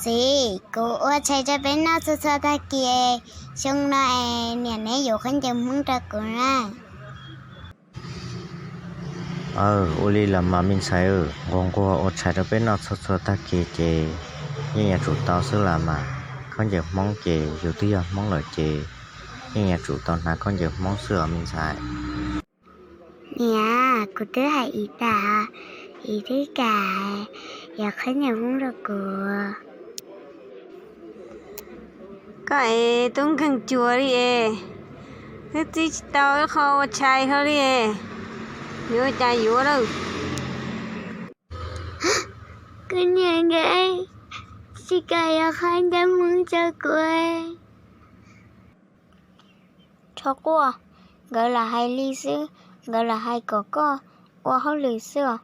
Txiv, kuv ua tshais rau peb noj txhua txhua tag kis, xyoo no es niam neb yuav khaub ncaws Hmoob rau kuv na. Ua li los mas me ntxhais, nquag nquag ua tshais rau peb noj txhua txhua tag kis ces yeej yuav tsum tau xwb los mas. Khaub ncaws Hmoob ces yus twb yog Hmoob lawm ces yeej yuav tsum tau hnav khaub ncaws Hmoob xwb os me ntxhais. Niam, kuv twb hais Iv tas, Iv twb kam yuav khaub ncaws Hmoob rau kuv. Koj es tub nkeeg cuag li es, twb txib tsis tau ib qho ua tshais hlo li es, yuav ua cas yuav lawm. Kuv niam nkawd tsis kam yuav khaub ncaws Hmoob rau kuv. Txhob quaj, nkawd lam hais li xwb, nkawd lam hais kom koj ua hauj lwm xwb os.